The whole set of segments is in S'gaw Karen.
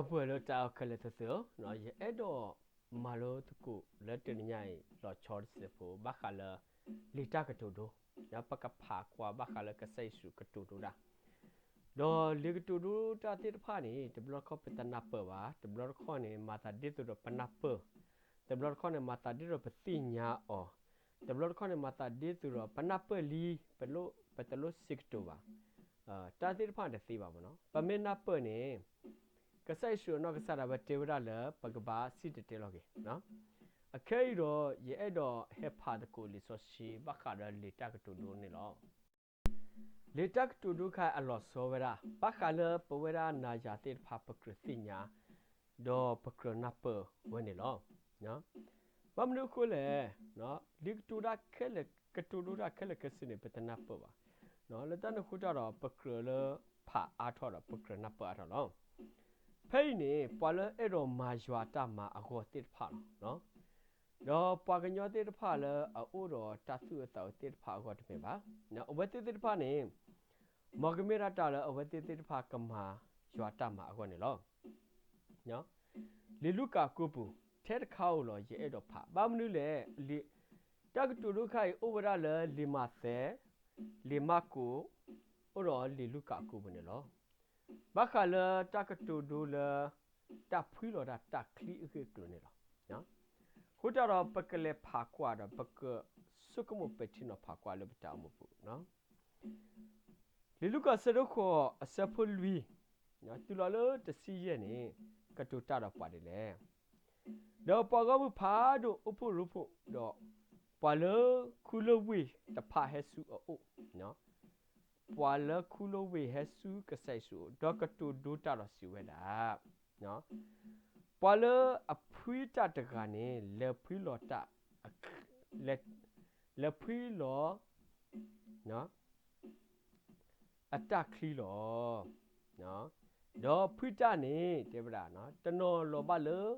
ဒီပုၢ်ဝဲၢ်လၢတၢ်အဲၣ်ခဲလၢာ်သ့ၣ်ဧၢ, ယအဲၣ်ဒိးမၤလိသကိးလၢတနံၤညါအံၤ လီၤဆီတစဲးဖိ ဘၣ်ဃးလၢ လံာ်တၢ်ကတိၤဒိ, ပကဖးကွၢ်ဘၣ်ဃးလၢကစၢ်ယ့ၣ်ၡူးကတိၤဒိတၢ်, ဒီးလံာ်ကတိၤဒိတၢ်သ့ၣ်တဖၣ်န့ၣ် တဘျီတခီၣ်ပတနၢ်ပၢၢ်ဘၣ်, တဘျီတခီၣ်န့ၣ် မၤသးဒ်သိးဒီးပနၢ်ပၢၢ်, တဘျီတခီၣ်န့ၣ် မၤသးဒ်သိးပသ့ၣ်ညါအီၤ, တဘျီတခီၣ်န့ၣ် မၤသးဒ်သိးဒီးပနၢ်ပၢၢ်လံ, ပလိၣ် ပတလိၣ်စံးကတိၤဘၣ်, တၢ်သ့ၣ်တဖၣ်တသ့ဘၣ်မ့ၢ်နီၤ. ပမ့ၢ်နၢ်ပၢၢ်န့ၣ် ကစၢ်ယ့ၣ်ၡူးအနီၢ်ကစၢ်ဒၣ်ဝဲတဲဝဲဒၣ်လၢ ပကဘၣ်စံၣ်တဲၤတဲလီၤက့ၤ. အခဲအံၤဒီး ယအဲၣ်ဒိးဟဲဖးသကိးလံာ်စီဆှံ ဘၣ်ဃးဒီးလံာ်တၢ်ကတိၤဒိန့ၣ်လီၤ. လံာ်တၢ်ကတိၤဒိခါအလီၤဆီဝဲဒၣ် ဘၣ်ဃးလၢပဝဲဒၣ်နၤယၤသ့ၣ်တဖၣ် ပကြၢးသ့ၣ်ညါ ဒီးပကြၢးနၢ်ပၢၢ်ဝဲန့ၣ်လီၤ. ဘၣ်မနုၤအဃိလဲၣ်, လံာ်ကတိၤဒိတၢ်ခဲလၢာ် ကတိၤဒိတၢ်ခဲလၢာ်ခဲဆ့န့ၣ် ပတနၢ်ပၢၢ်ဘၣ်. လၢတၢ်န့ၣ်အဃိတၢ်ဒီး ပကြၢးလၢဖးအါထီၣ်ဒီး ပကြၢးနၢ်ပၢၢ်အါထီၣ်လီၤ. ဖဲအံၤန့ၣ် ပှၤလၢအဲၣ်ဒိးမၤယွၤတၢ်မၤအဂီၢ်သ့ၣ်တဖၣ်လီၤ. ဒီးပှၤကညီသ့ၣ်တဖၣ်လၢအအိၣ်ဒီးတၢ်သူၣ်အုးသးအုးသ့ၣ်တဖၣ်အဂီၢ်တမ့ၢ်ဘၣ်. အဝဲသ့ၣ်သ့ၣ်တဖၣ်န့ၣ် မ်ကမ့ၢ်ဒၣ်တၢ်လၢအဝဲသ့ၣ်သ့ၣ်တဖၣ်ကမၤယွၤတၢ်မၤအဂီၢ်န့ၣ်လီၤ. လံာ်လူၤကၣ်ကိးပူၤ ထဲတခါဧိၤလီၤ ယအဲၣ်ဒိးဖး, ဘၣ်မနုၤလဲၣ်, တၢ်ကတိၤဒိတခါအံၤ အိၣ်ဝဲဒၣ်လၢလံာ်မးသဲ, လံာ်မၢ်ကူး, အိၣ်ဒီးလံာ်လူၤကၣ်ကိးပူၤန့ၣ်လီၤ. ဘၣ်ဃးလၢတၢ်ကတိၤဒိလၢ တၢ်ဖှံလီၤတၢ် တၢ်ချံအဂ့ၢ်အကျိၤန့ၣ်လီၤ. အဃိတၢ်ဒီး ပကလဲၤဖးကွၢ်ဒီး ပကဆိကမိၣ်ပဲာ်ထံနီၤဖးကွၢ်လၢပတၢ်အိၣ်မူပူၤ လံာ်လူၤကၣ်အဆၢဒိၣ်ဃိး အဆၢဖိလွံၢ် တုၤလီၤလၢတဆံယဲၢ်န့ၣ် ကတိၤတၢ်ဒီးပှၤဒ်လဲၣ်. ဒီးပှၤဂီၢ်မုၢ်ဖးဒိၣ်အိၣ်ဖှိၣ်ရိဖှိၣ်ဒီး ပှၤလၢခူလၢဝ့ၢ်တဖၣ်ဟဲဆူအအိၣ်, ပှၤလၢခူလၢဝ့ၢ်ဟဲဆူကစၢ်ယ့ၣ်ၡူးအအိၣ် ဒီးကတိၤဒိတၢ်ဒီးစံးဝဲဒၣ်, ပှၤလၢအဖှံတၢ်တဂၤန့ၣ် လဲၤဖှံလီၤတၢ်, လဲၤဖှံလီၤ အတၢ်ချံလီၤ. ဒီးဖှံတၢ်န့ၣ် တဲဝဲဒၣ် တနီၤလီၤဘၣ်လၢ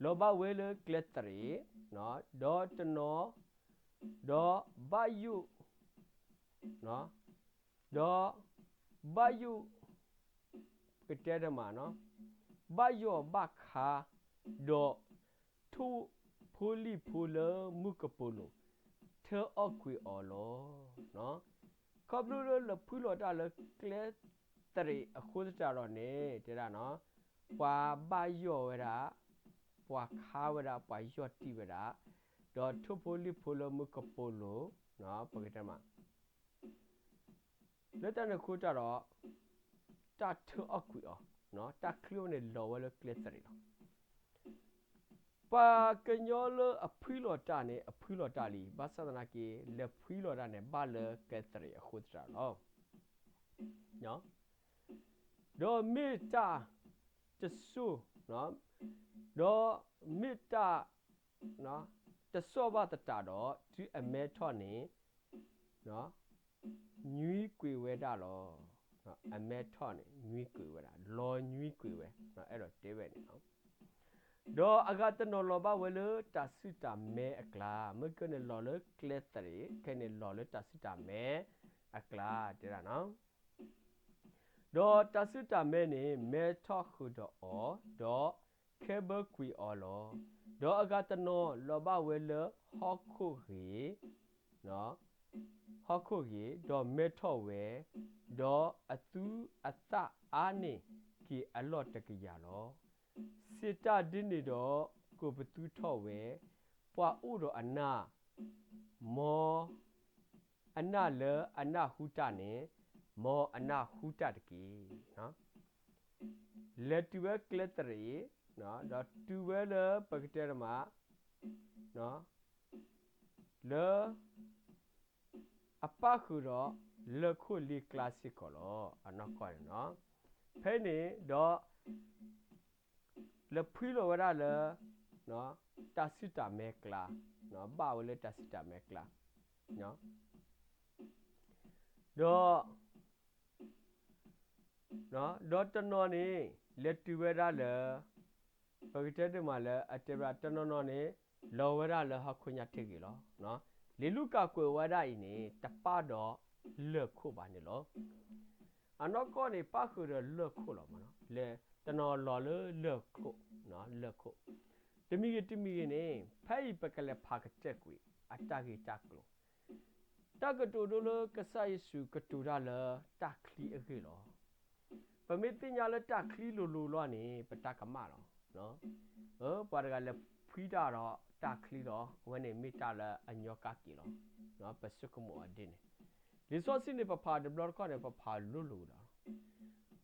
လီၤဘၣ်ဝဲလၢကျဲသရ့း, ဒီးတနီၤ ဒီးဘၣ်ယိၣ်, ဒီးဘၣ်ယိၣ် ပကတဲတမး, ဘၣ်ယိၣ်ဘၣ်ခါ, ဒီးထိၣ်ဖိလံၣ်ဖိလၢမုၢ်ကပိာ်လိၤ ထၢအီၣ်ကွံာ်အီၤလီၤ. ခီဖျိလၢလၢဖှံလီၤတၢ်လၢကျဲသရ့းအဃိသတးဒီးန့ၣ် တဲဒၣ် ပှၤဘၣ်ယိၣ်ဝဲဒၣ်, ပှၤခါဝဲဒၣ်, ပှၤယီၢ်တံၢ်ဝဲဒၣ်, ဒီးထိၣ်ဖိလံၣ်ဖိလၢမုၢ်ကပိာ်လိၤ, ပကတဲမး လၢတၢ်န့ၣ်အဃိတၢ်ဒီး တၢ်ထၢအီၣ်ကွံာ်အီၤ, တၢ်ချံဝဲန့ၣ်လီၤဝဲလၢကျဲသရ့းလီၤ. ပှၤကညီလၢအဖှံလီၤတၢ်န့ၣ် အဖှံလီၤတၢ်လံ, ဘၣ်ဆၣ်သနာ်က့ လဲၤဖှံလီၤတၢ်န့ၣ် ဘၣ်လၢကျဲသရ့းအဃိသတးလီၤ. ဒီးမ့ၢ်တၢ်တစိၢ်, ဒီးမ့ၢ်တၢ် တစိၢ်ဘၣ်သတးဒီး တုၤအမဲထီၣ်န့ၣ် ညွံကွံာ်ဝဲဒၣ်လီၤ. အမဲထီၣ်န့ၣ် ညွံကွံာ်ဝဲဒၣ်, လီၤညွံကွံာ်ဝဲ, အဲၣ်ဒိးတဲဝဲန့ၣ်လီၤ. ဒီးအဂၤတနီၤလီၤဘၣ်ဝဲလၢတၢ်စုၣ်တၢ်မဲအကျါ, မ့ၢ်ကန့ၣ်လီၤလၢကျဲသရ့း, ခဲန့ၣ်လီၤလၢတၢ်စုၣ်တၢ်မဲအကျါ, တဲဒၣ် ဒီးတၢ်စုၣ်တၢ်မဲန့ၣ် မဲထီၣ်ဃုာ်ဒီးအီၤ, ဒီးခဲဘၢကွံာ်အီၤလီၤ. ဒီးအဂၤတနီၤလီၤဘၣ်ဝဲလၢဟီၣ်ခိၣ်ဂ့ၤ, ဟီၣ်ခိၣ်ဂ့ၤ, ဒီးမဲထီၣ်ဝဲ, ဒီးအသူအသၣ်အါန့ၢ်က့ၤအလီၢ်တကယၤလီၤ. စံးတၢ်ဒ်န့ၣ်ဒီး ကိးပသူထီၣ်ဝဲ, ပှၤအိၣ်ဒီးအနၢ်, မ် အနၢ်လၢအနၢ်ဟူတၢ်န့ၣ်, မ်အနၢ်ဟူတၢ်တက့ၢ်. လဲၤတုၤဝဲကျဲသရ့း, ဒီးတုၤဝဲလၢပကတဲတမး, လၢ အပၣ်ဃုာ်ဒီးလၢၢ်ခိၣ်လ့ကျါစ့ၢ်ကီးလီၤ. အနီၢ်ကီၢ်န့ၣ်, ဖဲန့ၣ်ဒီး လဲၤဖှံလီၤဝဲဒၣ်လၢ တၢ်စုၣ်တၢ်မဲကျါ, ဘၣ်ဝဲလၢတၢ်စုၣ်တၢ်မဲကျါ, ဒီး ဒီးတနီၤန့ၣ် လဲၤတုၤဝဲဒၣ်လၢ ပကတဲဒ်မးလၢအတဲဝဲဒၣ် တနီၤနီၤန့ၣ် လီၤဝဲဒၣ်လၢဟီၣ်ခိၣ်ညါထံဂ့ၤလီၤ. လံာ်လူၤကၣ်ကွဲးဝဲဒၣ်အံၤန့ၣ် တပၣ်ဒီးလၢၢ်ခိၣ်ဘၣ်န့ၣ်လီၤ. အနီၢ်ကီၢ်န့ၣ် ပၣ်ဃုာ်ဒီးလၢၢ်ခိၣ်လီၤ. လဲၤ တနီၤလီၤလၢလၢၢ်ခိၣ်, လၢၢ်ခိၣ်, တမံၤဂ့ၤတမံၤဂ့ၤန့ၣ် ဖဲအံၤပကလဲၤဖးကတၢၢ်ကွံာ် အတၢ်ဂ့ၢ်တၢ်ကျိၤ, တၢ်ကတိၤဒိလၢကစၢ်ယ့ၣ်ၡူးကတိၤတၢ်လၢတၢ်ချံအဂ့ၢ်လီၤ. ပမ့ၢ်သ့ၣ်ညါလၢတၢ်ချံလိၤလိၤလီၤန့ၣ် ပတၢ်ကမၣ်လီၤ. ပှၤတဂၤလဲၤဖှံတၢ်ဒီးတၢ်ချံလီၤ, အဝဲန့ၣ်မ့ၢ်တၢ်လၢအညီကါက့ၤလီၤ. ပဆိကမိၣ်အီၤဒ်န့ၣ်, လံာ်စီဆှံန့ၣ် ပဖးတဘျီတခီၣ်န့ၣ် ပဖးလိၤလိၤကဒီးလီၤ.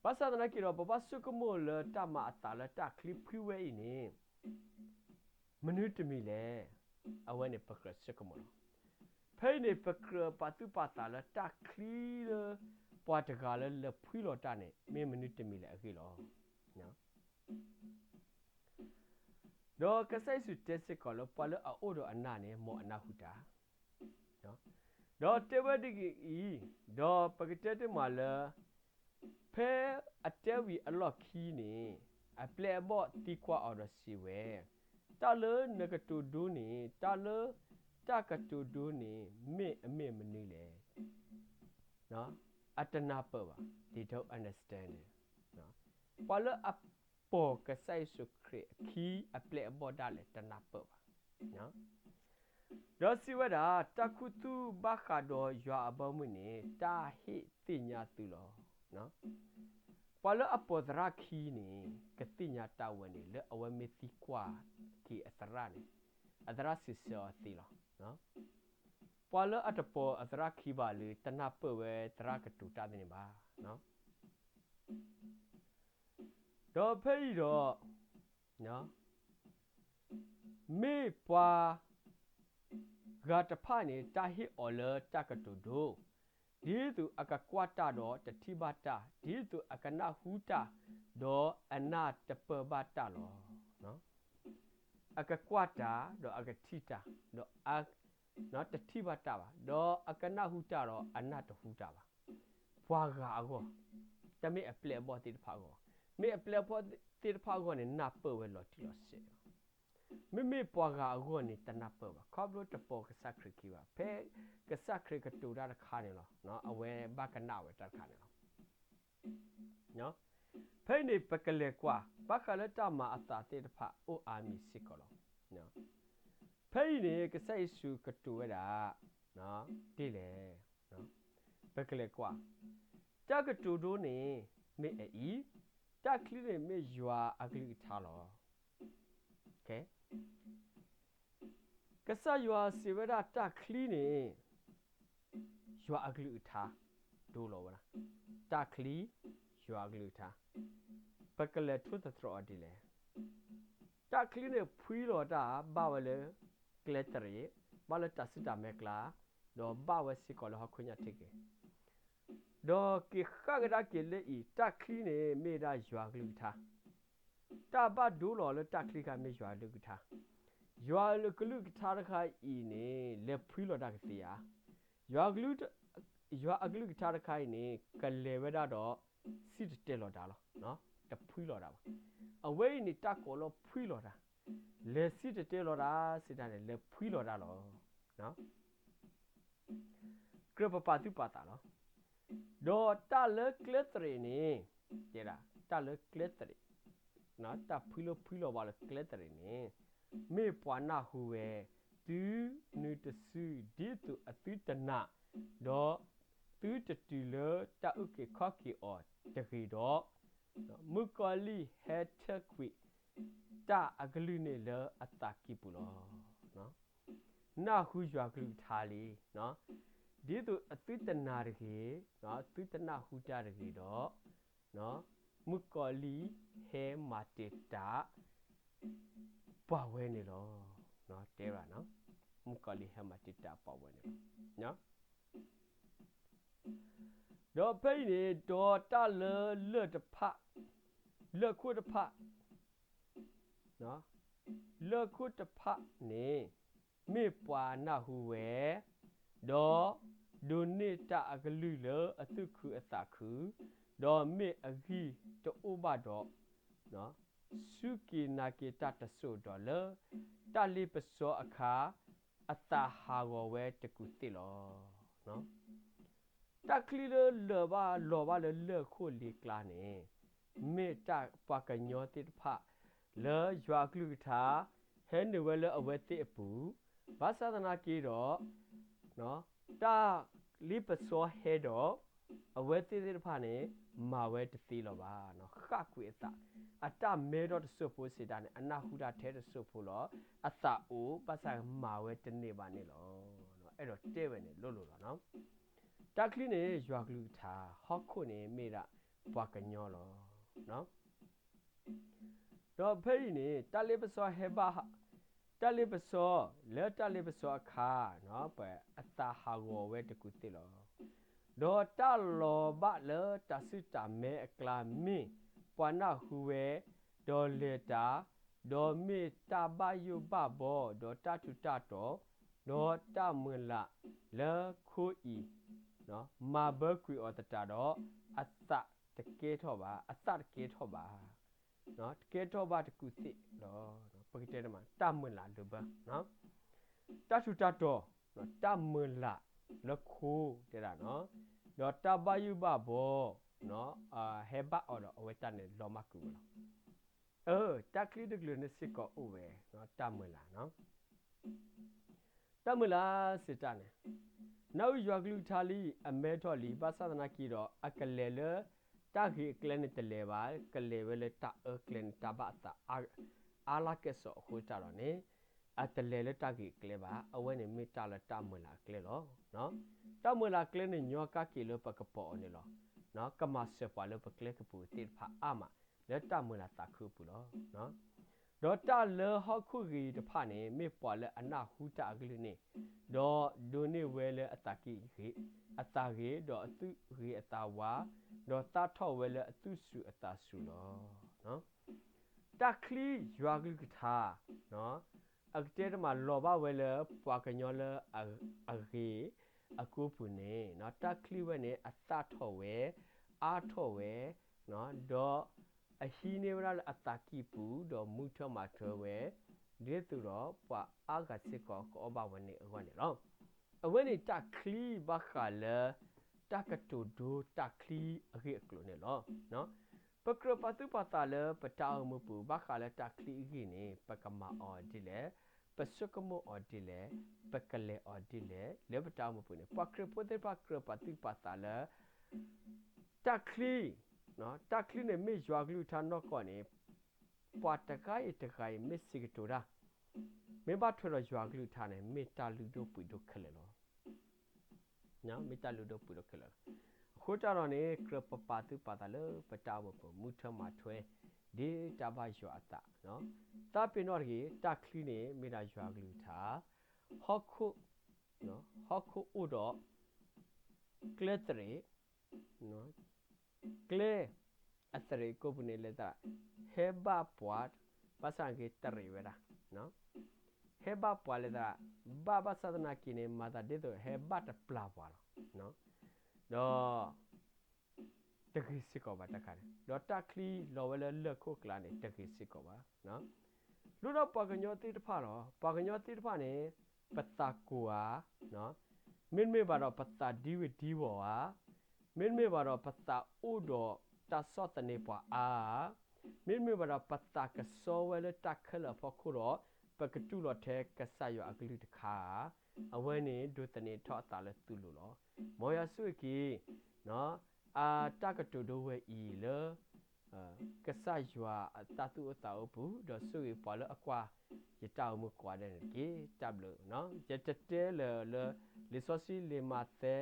ဘၣ်ဆၣ်သနာ်က့ဒီး ပဘၣ်ဆိကမိၣ်လၢတၢ်မၤအသးလၢတၢ်ချံဖှံဝဲအံၤန့ၣ် မနုၤတမံၤလဲၣ်. အဝဲန့ၣ်ပကြၢးဆိကမိၣ်လီၤ. ဖဲအံၤန့ၣ် ပကြၢးပာ်သူၣ်ပာ်သးလၢတၢ်ချံလၢ ပှၤတဂၤလၢလဲၤဖှံလီၤတၢ်န့ၣ် မ့ၢ်မနုၤတမံၤလဲၣ်အဂ့ၢ်လီၤ. ဒီးကစၢ်ယ့ၣ်ၡူးတဲစ့ၢ်ကီးလၢ ပှၤလၢအအိၣ်ဒီးအနၢ်န့ၣ် မ်အနၢ်ဟူတၢ်, ဒီးတဲဝဲဒ်အံၤ, ဒီးပကတဲတ့ၢ်မးလၢ ဖဲအတဲဝံၤအလီၢ်ခံန့ၣ် အပျဲၢ်အဘီၣ်သံကွၢ်အီၤဒီးစံးဝဲ, တၢ်လၢနကတိၤဒိန့ၣ် တၢ်လၢတၢ်ကတိၤဒိန့ၣ် မ့ၢ်အမ့ၢ်မနုၤလဲၣ်. အတနၢ်ပၢၢ်ဘၣ်, they don't understand it. ပှၤလၢအပိာ်ကစၢ်ယ့ၣ်ၡူးခရံာ်အခံ အပျဲၢ်အဘီၣ်ဒၣ်လဲာ် တနၢ်ပၢၢ်ဘၣ်. ဒီးစံးဝဲဒၣ်, တၢ်ခူသူၣ်ဘၣ်ဃးဒီးယွၤအဘီအမုၢ်န့ၣ် တၢ်ဟ့ၣ်သ့ၣ်ညါသုလီၤ. ပှၤလၢအပိာ်သရၣ်ခံန့ၣ် ကသ့ၣ်ညါတၢ်ဝဲန့ၣ် လၢအဝဲမ့ၢ်သံကွၢ်က့ၤအသရၣ်န့ၣ် အသရၣ်စံးဆၢအီၤသ့လီၤ. ပှၤလၢအတပိာ်အသရၣ်ခံဘၣ်လၢ တနၢ်ပၢၢ်ဝဲသရၣ်ကတိၤတၢ်သ့န့ၣ်ဘၣ်. ဒီးဖဲအံၤဒီး မ့ၢ်ပှၤဂၤတဖၣ်န့ၣ် တၢ်ဟ့ၣ်အီၤလၢတၢ်ကတိၤဒိ, ဒ်သိးအကကွၢ်တၢ်ဒီးတထံၣ်ဘၣ်တၢ်, ဒ်သိးအကနၢ်ဟူတၢ်ဒီးအနၢ်တပၢၢ်ဘၣ်တၢ်လီၤ. အကကွၢ်တၢ်ဒီးအကထံၣ်တၢ်, ဒီးတထံၣ်ဘၣ်တၢ်ဘၣ်, ဒီးအကနၢ်ဟူတၢ်ဒီးအနၢ်တဟူတၢ်ဘၣ်. ပှၤဂၤအဂီၢ်, တမ့ၢ်အပျဲၢ်အဘီၣ်သ့ၣ်တဖၣ်အဂီၢ်, မ့ၢ်အပျဲၢ်အဘီၣ်သ့ၣ်တဖၣ်အဂီၢ်န့ၣ် နၢ်ပၢၢ်ဝဲလီၤတံၢ်လီၤဆဲးလီၤ. မ့မ့ၢ်ပှၤဂၤအဂီၢ်န့ၣ် တနၢ်ပၢၢ်ဘၣ်, ခီဖျိတပိာ်ကစၢ်ခရံာ်ခံဘၣ်. ဖဲကစၢ်ခရံာ်ကတိၤတၢ်တခါန့ၣ်လီၤ, အဝဲဘၣ်ကနၣ်ဝဲတၢ်တခါန့ၣ်လီၤ. ဖဲအံၤန့ၣ် ပကလဲၤကွၢ် ဘၣ်ဃးလၢတၢ်မၤအသးသ့ၣ်တဖၣ် အိၣ်အါမံၤစ့ၢ်ကီးလီၤ. ဖဲအံၤန့ၣ် ကစၢ်ယ့ၣ်ၡူးကတိၤဝဲဒၣ် ဒ်လဲၣ်, ပကလဲၤကွၢ်, တၢ်ကတိၤဒိန့ၣ် မ့ၢ်အအံၤ, တၢ်ချံန့ၣ်မ့ၢ်ယွၤအကလုၢ်ကထါလီၤ. ကစၢ်ယွၤစံးဝဲဒၣ်တၢ်ချံန့ၣ် ယွၤအကလုၢ်ကထါ ဒိလီၤဝဲဒၣ်, တၢ်ချံ ယွၤအကလုၢ်ကထါ, ပကလဲၤထိၣ်သတြီၤအီၤဒ်လဲၣ်. တၢ်ချံန့ၣ်ဖှံလီၤတၢ် ဘၣ်ဝဲလၢကျဲတရံး, ဘၣ်လၢတၢ်စုတၢ်မဲကျါ, ဒီးဘၣ်ဝဲစ့ၢ်ကီးလၢဟီၣ်ခိၣ်ညါထံက့ၤ, ဒီးက့ၤဃၣ်ကဒါက့ၤလၢအံၤ တၢ်ချံန့ၣ်မ့ၢ်ဒၣ်ယွၤအကလုၢ်ကထါ, တၢ်ဘၣ်ဒိလီၤလၢတၢ်ချံခါမ့ၢ်ယွၤအကလုၢ်ကထါ, ယွၤအကလုၢ်ကထါတခါအံၤန့ၣ် လဲၤဖှံလီၤတၢ်ကသ့ဧါ, ယွၤအကလုၢ်ကထါတခါအံၤန့ၣ် ကလဲၤဝဲဒၣ်ဒီး စံၣ်တဲၤတဲလီၤတၢ်လီၤ, တဖှံလီၤတၢ်ဘၣ်. အဝဲအံၤန့ၣ် တၢ်ကိးလၢဖှံလီၤတၢ်, လဲၤစံၣ်တဲၤတဲလီၤတၢ်စံးတၢ်န့ၣ် လဲၤဖှံလီၤတၢ်လီၤ. ကြၢးပပာ်သူၣ်ပာ်သးလီၤ. ဒီးတၢ်လၢကျဲသရံးန့ၣ်, တၢ်လၢကျဲသရံး, တၢ်ဖှံလၢဖှံလီၤဘၣ်လၢကျဲသရံးန့ၣ်, မ့ၢ်ပှၤနၢ်ဟူဝဲ, သုနုၤတစု ဒ်သိးအသုတနာ်, ဒီးသုတတုၤလၢတၢ်အုၣ်က့ၤခီၣ်က့ၤအီၤတဂ့ၤဒီး, မုၣ်ကီၤလံၢ်ဟဲထၢကွံာ်တၢ်အကလုၢ်န့ၣ်လၢအသးကံၢ်ပူၤလီၤ. နၢ်ဟူယွၤကလုၢ်ကထါလံ, ဒ်သိးအသုတနာ်တဂ့ၤ, သုတနၢ်ဟူတၢ်တဂ့ၤဒီး, မုၣ်ကီၤလံၢ်ဟဲမၤတ့ၢ်တၢ် ပှၤဝဲန့ၣ်လီၤ. တဲဝဲဒၣ်, မုၣ်ကီၤလံၢ်ဟဲမၤတ့ၢ်တၢ်ပှၤဝဲန့ၣ်လီၤ. ဒီးဖဲအံၤန့ၣ် ဒီးတၢ်လၢလၢၢ်တဖၣ်, လၢၢ်ခိၣ်တဖၣ်, လၢၢ်ခိၣ်တဖၣ်န့ၣ် မ့ၢ်ပှၤနၢ်ဟူဝဲ, ဒီးဒိးန့ၢ်တၢ်အကလုၢ်လၢအသူၣ်ခုအသးခု, ဒီးမ့ၢ်အဂံၢ်တအိၣ်ဘၣ်ဒီး, စူၢ်က့ၤနာ်က့ၤတၢ်တစိၢ်ဒီးလၢ တၢ်လ့ပစီအခါ အသးဟးဂီၤဝဲတကူာ်သ့ၣ်လီၤ. တၢ်ချံလၢလၢၢ်ဘၣ်လီၤဘၣ်လၢလၢၢ်ခိၣ်လ့ကျါန့ၣ်, မ့ၢ်တၢ်ပှၤကညီသ့ၣ်တဖၣ် လၢယွၤအကလုၢ်ကထါ ဟဲနုာ်ဝဲလၢအဝဲသ့ၣ်အပူၤ, ဘၣ်ဆၣ်သနာ်က့ဒီး တၢ်လ့ပစီဟဲဒီး အဝဲသ့ၣ်သ့ၣ်တဖၣ်န့ၣ် မၤဝဲတသ့လၢၤဘၣ်, ဃၣ်ကွံာ်အသး, အတၢ်မဲထီၣ်တစိၢ်ဖိစံးတၢ်န့ၣ် အနၢ်ဟူတၢ်ထဲတစိၢ်ဖိလီၤ, အသးအိၣ် ဘၣ်ဆၣ်မၤဝဲတန့ၢ်ဘၣ်န့ၣ်လီၤ. အဲၣ်ဒိးတဲဝဲန့ၣ်လိၤလိၤလီၤ. တၢ်ချံန့ၣ် ယွၤကလုၢ်ကထါ, ဟီၣ်ခိၣ်န့ၣ်မ့ၢ်ဒၣ်ပှၤကညီလီၤ. ဒီးဖဲအံၤန့ၣ် တၢ်လ့ပစီဟဲဘၣ်, တၢ်လ့ပစီ, လၢတၢ်လ့ပစီအခါ, ပှၤအသးဟးဂီၤဝဲတကူးသ့ၣ်လီၤ. ဒီးတၢ်လီၤဘၣ်လၢတၢ်စုၣ်တၢ်မဲအကျါ မ့ၢ်ပှၤနၢ်ဟူဝဲ, ဒီးလဲၤတၢ်, ဒီးမ့ၢ်တၢ်ဘၣ်ယိၣ်ဘၣ်ဘီ, ဒီးတၢ်ထူးတၢ်တီၤ, ဒီးတၢ်မုၢ်လၢ်လၢခိအံၤ မၤဘၢကွံာ်အီၤသတးဒီး, အသးတကဲထီၣ်ဘၣ်, အသးတကဲထီၣ်ဘၣ်, တကဲထီၣ်ဘၣ်တကူးသ့ၣ်လီၤ. ပကတဲတမး တၢ်မုၢ်လၢ်လၢဘၢ, တၢ်ထူးတၢ်တီၤ, တၢ်မုၢ်လၢ်လၢခိတဲဒၣ်, ဒီးတၢ်ဘၣ်ယိၣ်ဘၣ်ဘီ ဟဲဘၣ်အီၤဒီး အဝဲတၢ်န့ၣ်လီၤမၢ်ကွံာ်ဝဲလီၤ. အၢ တၢ်ချံတကလုာ်န့ၣ်စ့ၢ်ကီးအိၣ်ဝဲ တၢ်မုၢ်လၢ် တၢ်မုၢ်လၢ်စံးတၢ်န့ၣ်, နၢ်အုၣ်ယွၤကလုၢ်ကထါလံ, အမဲထီၣ်လံ, ဘၣ်ဆၣ်သနာ်က့ဒီး အကလဲၤလၢတၢ်ဂ့ၤအကျဲန့ၣ် တလဲၤဘၣ်, ကလဲၤဝဲလၢတၢ်အၢကျဲန့ၣ် တၢ်ဘၣ်အသးအါလၢကဲၣ်ဆိးအဃိတၢ်ဒီးန့ၣ်, အတလဲၤလၢတၢ်ဂ့ၤအကျဲဘၣ်. အဝဲန့ၣ်မ့ၢ်တၢ်လၢတၢ်မုၢ်လၢ်အကျဲလီၤ. တၢ်မုၢ်လၢ်အကျဲန့ၣ် ညီကါက့ၤလၢပကပိာ်အီၤန့ၣ်လီၤ. ကမၤစၢၤပှၤလၢပကျဲကပူၤသ့ၣ်တဖၣ်အါမး လၢတၢ်မုၢ်လၢ်သးခုအပူၤလီၤ. ဒီးတၢ်လၢဟီၣ်ခိၣ်ဂ့ၤတဖၣ်န့ၣ် မ့ၢ်ပှၤလၢအနၢ်ဟူတၢ်အကလုၢ်န့ၣ်, ဒီးဒိးန့ၢ်ဝဲလၢအသးကံၢ်ဂ့ၤ, အသးဂ့ၤ, ဒီးအသူၣ်ဂ့ၤအသးဝါ, ဒီးသၣ်ထီၣ်ဝဲလၢအသူၣ်စူၤအသးစူၤလီၤ. တၢ်ချံယွၤကလုၢ်ကထါ အကတဲတမးလီၤဘၣ်ဝဲလၢပှၤကညီလၢအဂ့ၤ အကိပူၤန့ၣ်, တၢ်ချံဝဲန့ၣ် အသၣ်ထီၣ်ဝဲ, အါထီၣ်ဝဲ, ဒီးအဟံးန့ၢ်ဝဲဒၣ်လၢအသးကံၢ်ပူၤ, ဒီးမူထၢမၤထွဲဝဲ, ဒ်သိးဒီးပှၤအါဂၤစ့ၢ်ကီးကအီၣ်ဘၣ်ဝဲန့ၣ်အဂီၢ်န့ၣ်လီၤ. အဝဲန့ၣ်တၢ်ချံဘၣ်ဃးလၢ တၢ်ကတိၤဒိတၢ်ချံအဂ့ၢ်အကျိၤန့ၣ်လီၤ. ပကြၢးပာ်သူၣ်ပာ်သးလၢပတၢ်အိၣ်မူပူၤ ဘၣ်ဃးလၢတၢ်ချံအဂ့ၢ်န့ၣ် ပကမၤအီၤဒ်လဲၣ်, ပဆိကမိၣ်အီၤဒ်လဲၣ်, ပကလဲၤအီၤဒ်လဲၣ်, လၢပတၢ်အိၣ်မူပူၤန့ၣ် ပှၤခရံာ်ဖိသ့ၣ်တဖၣ်ကြၢးပာ်သူၣ်ပာ်သးလၢ တၢ်ချံ, တၢ်ချံန့ၣ်မ့ၢ်ယွၤကလုၢ်ကထါနီၢ်ကီၢ်န့ၣ် ပှၤတဂၤအံၤတဂၤအံၤမ့ၢ်စံးကတိၤတၢ်, မ့ၢ်ဘၣ်ထွဲဒီးယွၤကလုၢ်ကထါန့ၣ် မ့ၢ်တၢ်လုၢ်ဒိၣ်ပှ့ၤဒိၣ်ခဲလၢာ်လီၤ. မ့ၢ်တၢ်လုၢ်ဒိၣ်ပှ့ၤဒိၣ်ခဲလၢာ်လီၤ. အဃိတၢ်ဒီးန့ၣ် ကြၢးပပာ်သူၣ်ပာ်သးလၢပတၢ်အိၣ်မူပူၤ မူထၢမၤထွဲ ဒ်တၢ်ဘၣ်ယွၤအသး, သးပ့ၤနီၣ်တဂ့ၤ တၢ်ချံန့ၣ် မ့ၢ်ဒၣ်ယွၤကလုၢ်ကထါ, ဟီၣ်ခိၣ်, ဟီၣ်ခိၣ်အိၣ်ဒီး ကျဲသရ့း, ကျဲအသရ့းကိးပူၤန့ၣ်လဲၤသရၣ်, ဟဲဘၣ်ပှၤ, ဘၣ်ဆၣ်က့ၤတရ့းဝဲဒၣ်, ဟဲဘၣ်ပှၤလဲၤသရၣ်, ဘၣ်ဘၣ်ဆၣ်သနာ်က့န့ၣ် မၤသးဒ်သိးဟဲဘၣ်တပျၢ်ပှၤလီၤ. ဒီး တဂ့ၤစ့ၢ်ကီးဘၣ်တခါန့ၣ်, ဒီးတၢ်ချံလီၤဝဲလၢလၢၢ်ခိၣ်ကျါန့ၣ် တဂ့ၤစ့ၢ်ကီးဘၣ်. လိၣ်ဒီးပှၤကညီသ့ၣ်တဖၣ်လီၤ. ပှၤကညီသ့ၣ်တဖၣ်န့ၣ် ပသးကိၢ်ဧါ, မ့တမ့ၢ်ဘၣ်ဒီးပသးဒံဝ့ၤဒံဝီၤဧါ, မ့တမ့ၢ်ဘၣ်ဒီးပသးအိၣ်ဒီးတၢ်ဆီၣ်သနံးပှၤအါဧါ, မ့တမ့ၢ်ဘၣ်ဒီးပသးကစီဝဲလၢတၢ်ခဲလၢာ်အဖီခိၣ်ဒီး ပကတူၢ်လိာ်ထဲကစၢ်ယွၤအကလုၢ်တခါဧါ, အဝဲန့ၣ်ဒိးသန့ၤထီၣ်အသးလၢသုလိၤလီၤ. မ်ယွၤဆိၣ်ဂ့ၤက့ၤ အတၢ်ကတိၤဒိဝဲအံၤလၢ ကစၢ်ယွၤအတၢ်သူၣ်အိၣ်သးအိၣ်ပူၤ, ဒီးဆိၣ်ဂ့ၤပှၤလၢအကွၢ်ယတၢ်အိၣ်မူကိးဂၤဒဲးန့ၣ်တက့ၢ်. တၢ်ဘျုး. ယတတဲလၢၤလၢ လံာ်စီဆှံလံာ်မးသဲ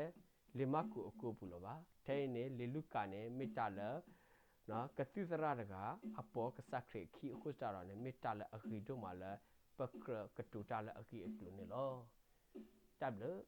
လံာ်မၢ်ကူးအကိပူၤလၢၤဘၣ်. ထဲအံၤန့ၣ် လံာ်လူၤကၣ်န့ၣ် မ့ၢ်တၢ်လၢ ကသံၣ်သရၣ်တဂၤ အပိာ်ကစၢ်ခရံာ်အခံအဃိသတးဒီးန့ၣ် မ့ၢ်တၢ်လၢအဂ့ၤဒိၣ်မးလၢ ပကြၢးကတိၤတၢ်လၢအဂ့ၢ်အကျိၤန့ၣ်လီၤ. တၢ်ဘျုး.